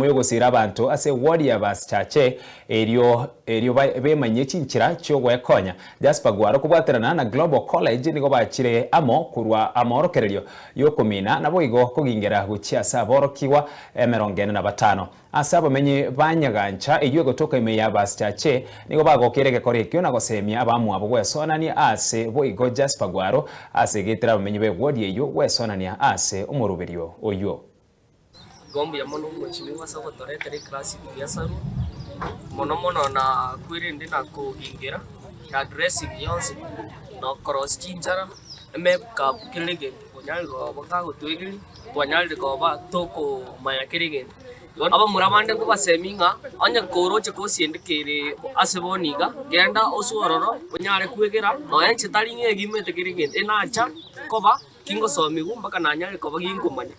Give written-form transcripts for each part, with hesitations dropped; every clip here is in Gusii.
Y'ogosiira abanto ase ewodi ya Basichache erio erio bemanyie chinchera chi'ogwekonya. Jasper Gwaro kobwaterana na Global College nigo bachire amo korwa amoorokererio y'okomina naboigo kogingera gochia ase aborokigwa emerongo ene na batano. Ase abamenyi ba Nyagancha eyio egotoka ime ya Basichache nigo bagokeire egekora ekio na gosemia abamwabo gwesonania ase boigo Jasper Gwaro ase egetera abamenyi b'ewodi eyio gwesonania ase omoroberio oyio. Igo mbuya mono omweshimiwa ase ogotoretera eclass buya sana, mono mono na kwerende na kogingera, na dressing yonsi, na okorosia chinchara, emakeup kera egento onyare koba kagotwegeria, twanyarire koba tokomanya kera egento. Igo abamura bande nkobasemia ng'a onye koroche kosi ende kere ase bono iga, genda osoe ororo onyare kwegera, nonya inche tari ng'a egimete kera egento, enacha koba. Tingosomigwa mpaka nanyare koba ginkomanya.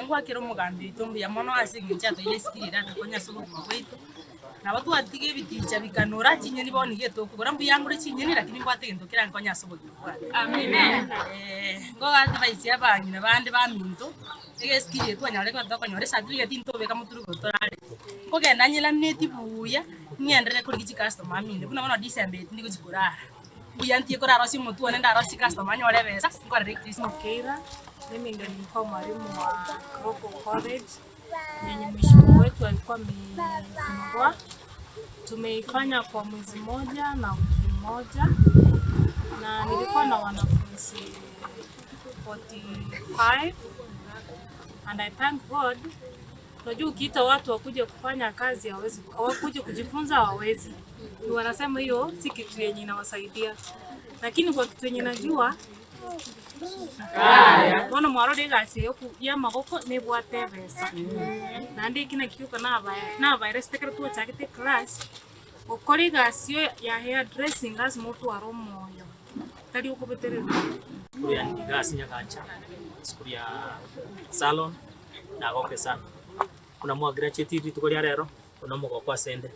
Ngwakere omogambi oito mbuya mono ase engencho atoeire esikiri ere atokonye ase obogima bwaito. Nabo twatiga ebiticha bikanora chinyeni bono iga etokogora mbuya ngore chinyeni lakini mbwate egento kerankonye ase obogima bwane. Ngoadvise abang'ina bande baminto, egesikiri eke twanyarire koba tokonyora ecertificate ntobeka motwe igoro torare. Nkogenda nyelamineti buya, ng'enderere korigia chicustomer minde buna bono December eye tindi gochia korara. Mbuya ntie korarosie omotwe one ndarosie customer nyore ebesa nkorere Kristo. Mokeira, mimi ndio nilikuwa mwalimu wa Global College yenye mheshimiwa wetu alikuwa ameifungua. Tumeifanya kwa mwezi moja na wiki moja, na nilikuwa na wanafunzi 45 and I thank God. Unajua ukiita watu wakuje kufanya kazi hawawezi, wakuje kujifunza hawawezi. Ni wanasema hiyo si kitu yenye inawasaidia, lakini kwa kitu yenye najua bono mwarora egasi eye ya amagoko nebwate ebesa, naende eki nakio gioka nabaeresete ekero twachagete eclass, gokora egasi ya hair dressing lasima otware omoyo, tari okobetererwa. Esukuru ya iga ase Nyagancha, esukuru ya Salon, nagoke sana. Buna mwa graduate rituko ria rero, buna omogoko ase 'nde,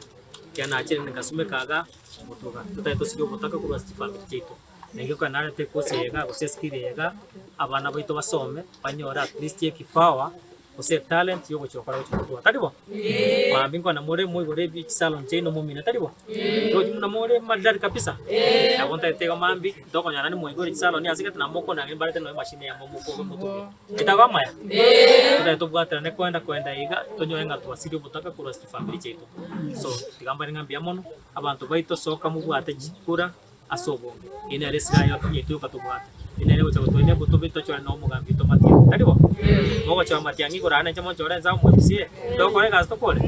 ekiagera nachire ngasumeka igaa obotuga, totari tosirie obotaka korwa ase chifamiri chiaito. Na ekio ekero narete ekosi eye igaa gose eskill eye igaa, abana baito basome, banyore at least ekipawa gose etalent ya ogochia gokora gochia gotuga, tari bo? Mambia nkwana more moigore ebi chisalon chiaino momine, tari bo? Roche buna more maridadi kabisa, nabo ntagete iga mambia, ntokonyora naende mwaigure chisalon ase gete nabo mokonang'ina mbarete nonya emachine yamo mokobe motumie. Etabe amaya? Totagete tobwaterane koenda koenda iga, tonyore ng'a twasirie obotaka korwa ase chifamiri chiaito. So, tiga mbare ng'a mbuya mono, abanto baito soka mobwate chikura ase obonge. Eye nere esilaha yaito yoka tobwate. Eye nere egocha gotoenia botobe tochore na omogambi oito Matiang'i. Tari bo? Mogochora Matiang'i igoro aye nainche monchore inse amo mwe MCA, togokora egasi tokore?